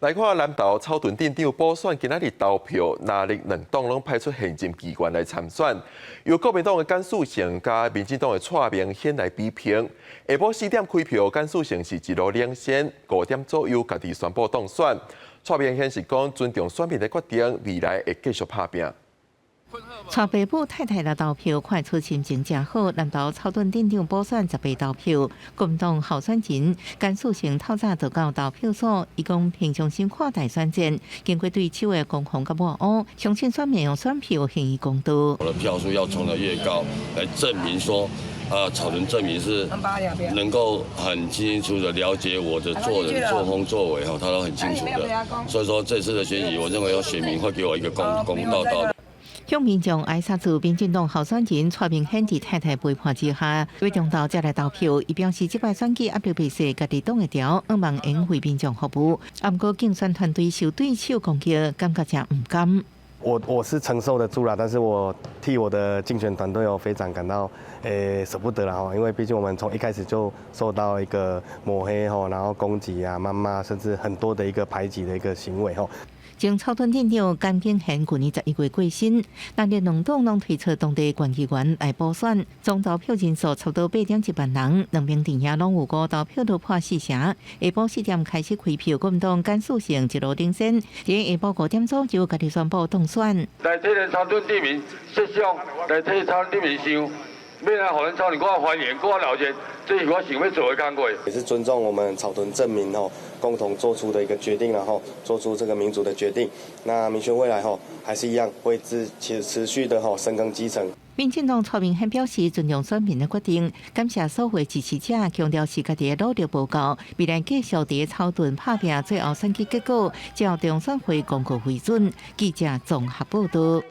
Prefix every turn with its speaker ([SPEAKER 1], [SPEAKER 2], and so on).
[SPEAKER 1] 來看南投草屯鎮長補選，今仔日投票，藍綠兩黨攏派出現任議員來參選，由國民黨的甘澍成佮民進黨的蔡明憲來比拼。下晡4點開票，甘澍成是一路領先，5點左右家己宣布當選。蔡明憲是講尊重選民的決定，未來會繼續拍拚。
[SPEAKER 2] 蔡爸母太太來投票，看出心情誠好。南投草屯鎮長補選十八投票，國民黨候選人甘澍成透早就到投票所，伊講平常心看待選戰，經過對手的攻防佮抹黑，相信選民用選票還伊公道。
[SPEAKER 3] 我的票數要衝得越高，來證明說，啊，草屯鎮民是能夠很清楚的了解我的做人、作風、作為，哈，他都很清楚的。所以說這次的選舉，我認為選民會給我一個公公道道。
[SPEAKER 2] 向民眾愛殺做民進黨候選人蔡明憲佇太太陪伴之下，佇中晝才來投票。伊表示，這擺選舉壓力袂細，家己擋會牢，向望會用為民眾服務。啊，毋過競選團隊受對手攻擊，感覺誠毋甘。
[SPEAKER 4] 我是承受得住啦，但是我替我的競選團隊哦非常感到捨不得啦吼，因為畢竟我們從一開始就受到一個抹黑吼，然後攻擊啊、謾罵，甚至很多的一個排擠的一個行為吼。
[SPEAKER 2] 前草屯鎮長甘景賢舊年11月過身，藍綠兩黨攏推出當地縣議員來補選，總投票人數差不多8.1萬人，兩邊陣營攏有估投票率破四成。下晡4點開始開票，國民黨甘澍成一路領先，佇下晡5點左右，家己宣布當選。
[SPEAKER 5] 來替咱草屯鎮民設想，來替草屯鎮民想，欲來予咱草屯閣較歡迎，閣較熱鬧，這是我想欲做的工作。
[SPEAKER 4] 也是尊重我們草屯鎮民哦，共同做出的一個決定，然後做出這個民主的決定。那民選未來吼，還是一樣會持續的吼深耕基層。
[SPEAKER 2] 民進黨蔡明憲表示尊重選民的決定，感謝所有支持者，強調是家己的努力無夠，未來繼續佇草屯拍拚，最後選舉結果，照中選會公告為準。記者綜合報道。